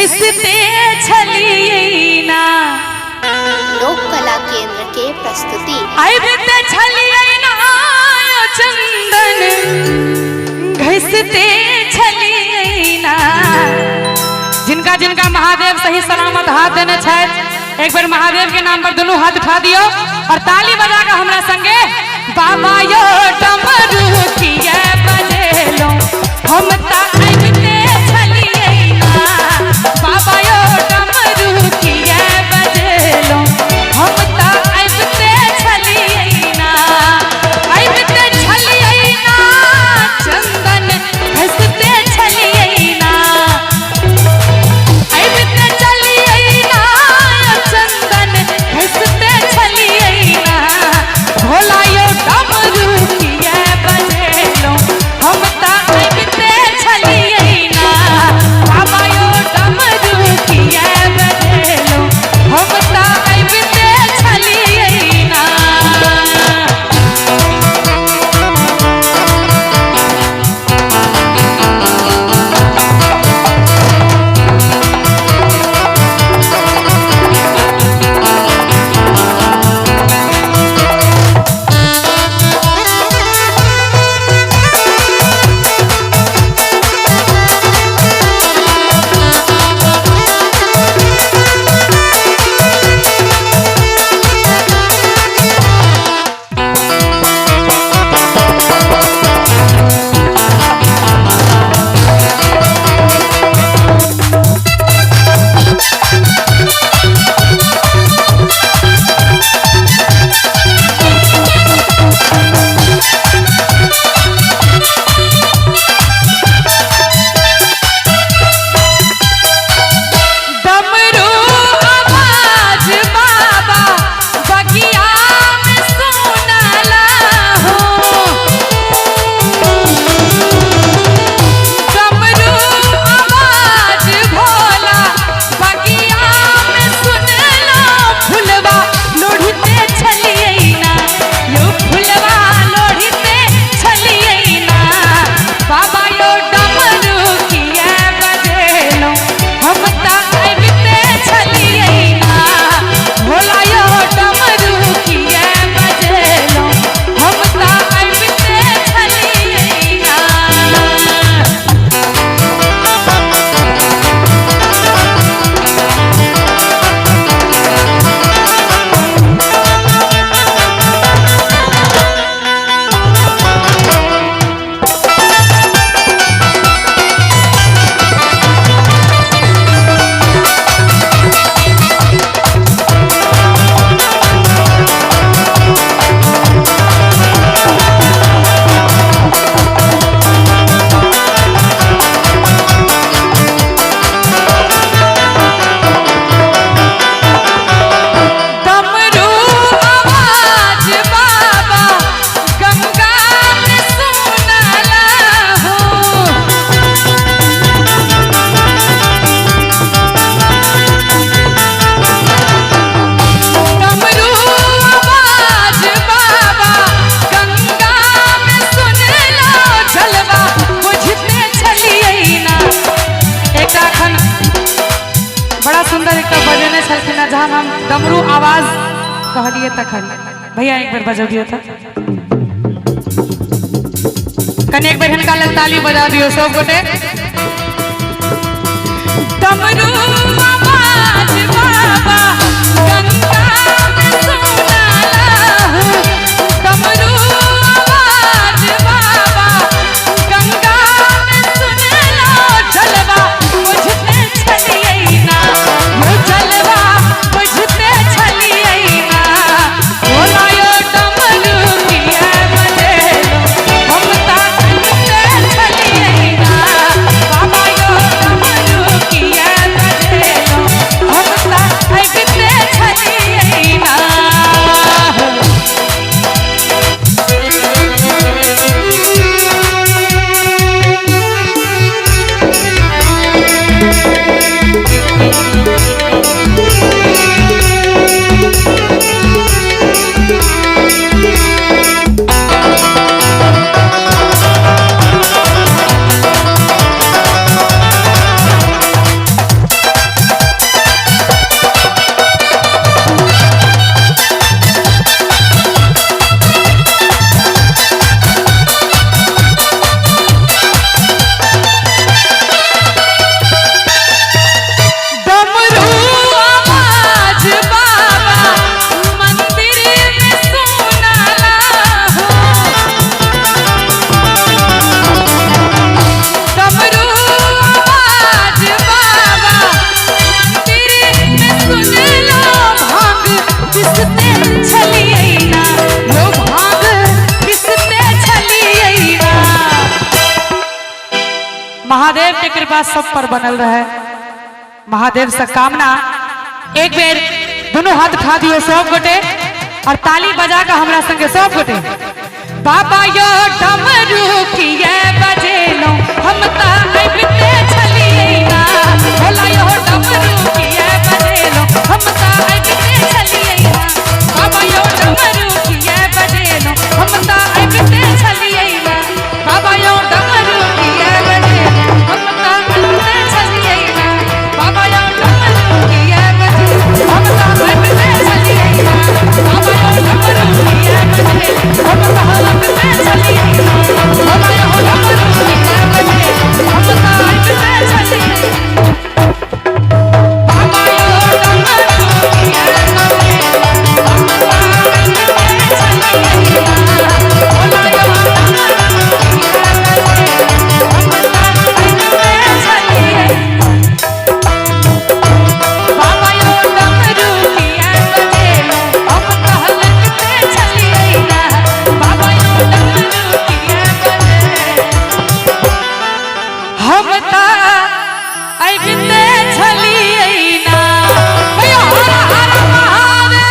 घिसते छलियै ना। लोक कला केंद्र के प्रस्तुति। आबिते छलियै ना चंदन घिसते छलियै ना। जिनका जिनका महादेव सही सलामत हाथ देने छथि, एक बार महादेव के नाम पर दोनों हाथ उठा दियो और ताली बजा के हमरा संगे बाबा यो डमरू किया बजेलो हम ता आबिते छलियै ना। बाबा यो डमरू किया बजेलो हम ता आबिते छलियै ना। आबिते छलियै ना चंदन घसते छलियै ना। आबिते छलियै ना चंदन घसते छलियै ना। भोला यो डमरू किया बजेलो हम ता आबिते छलियै ना। बाबा यो डमरू किया बजेलो हम ता आबिते छलियै ना। डमरू आवाज बाबा बगिया में सुनला हो। डमरू आवाज भोला बगिया में सुनला। फुलवा लोढ़ते छलियै ना यो फुलवा लोढ़ते छलियै ना। बाबा यो डमरू किया बजेलो हम ता आबिते छलियै ना। भोला यो डमरू किया बजेलो हम ता आबिते छलियै ना। डमरू आवाज बाबा गंगा में सुनला हो। डमरू आवाज बाबा गंगा में सुनला। जलवा बुझते छलियै ना। एकटा एखन बड़ा सुंदर एकटा बजेने छलखिन हँ, जहन हम डमरू आवाज कहलियै तखन भैया एक बेर बजबियौ तऽ कनि एक बेर हिनका लेल ताली बजा दियौ सब गोटे। डमरू आवाज बाबा गंगा में सुनला हो। डमरू आवाज बाबा गंगा में सुनला। जलवा बुझते छलियै ना यो जलवा बुझते छलियै ना। भोला यो डमरू किया बजेलो हम ता आबिते छलियै ना। बाबा यो डमरू किया बजेलो हम ता आबिते छलियै। महादेव के कृपा सब पर बनल रहे। महादेव से कामना। एक बेर दोनों हाथ उठा दियो सब गोटे और ताली बजा के हमरा संगे सब गोटे। बाबा यो डमरू किए बजेलो हम ता अबिते छलियै ना। भोला यो डमरू किए बजेलो हम ता अबिते छलियै ना। बाबा यो डमरू किए बजेलो हम ता अबिते छलियै ना। बाबा यो डमरू किए बजेलो हम ता अबिते छलियै ना। बाबा यो डमरू किए बजेलो हम ता अबिते छलियै ना। बाबा यो डमरू किए बजेलो हम ता अबिते छलियै ना। बाबा यो डमरू किए बजेलो हम ता अबिते छलियै ना। बाबा यो डमरू किए बजेलो हम ता अबिते छलियै ना। भोला यो डमरू किए बजेलो हम ता अबिते छलियै ना। बाबा यो डमरू किए बजेलो हम ता अबिते छलियै ना। बाबा यो डमरू किए बजेलो हम ता अबिते छलियै ना। भैया हर हर महादेव।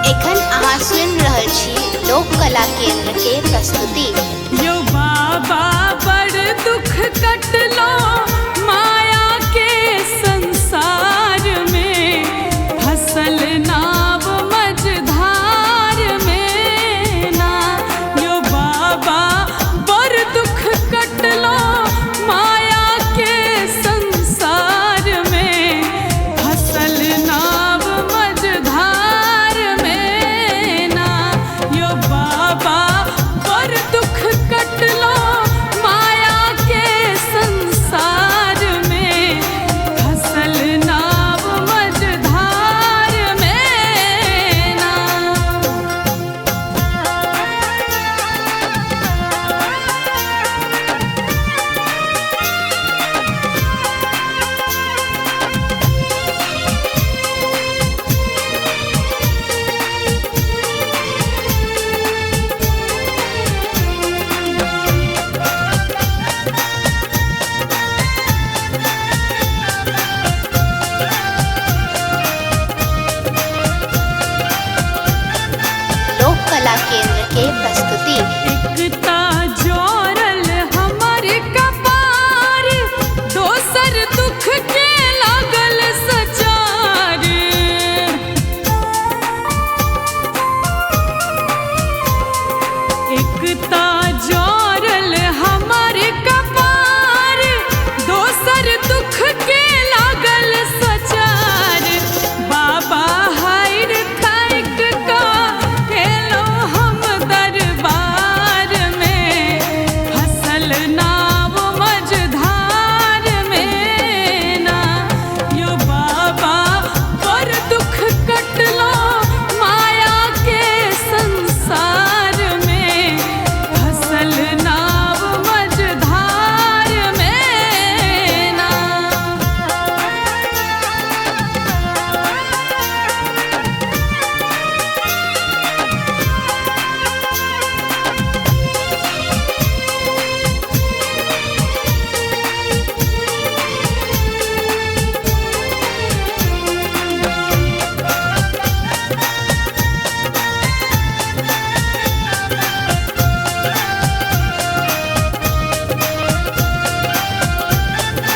एखन अहाँ सुनि रहल छी लोक कला केंद्र के प्रस्तुति। यो बाबा बड़ दुख कटलो माया के संसार में, फसल नाव मझधार में ना। यो बाबा बड़ दुख कटलो माया के संसार में, फसल नाव मझधार में ना। यो बाबा बड़ दुख कटलो माया के संसार में, फसल नाव मझधार में ना। लोक कला केंद्र के प्रस्तुति। एकता जोरल हमर कपार, दोसर दुख के लागल सचार। एकता जोरल हमर कपार, दोसर दुख के लागल सचार। बाबा हार थाक का हेलो हम दरबार में, फसल नाव मझधार में ना। यो बाबा बड़ दुख कटलो माया के संसार में, फसल नाव मझधार में ना।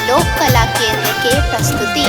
लोक कला केंद्र के प्रस्तुति।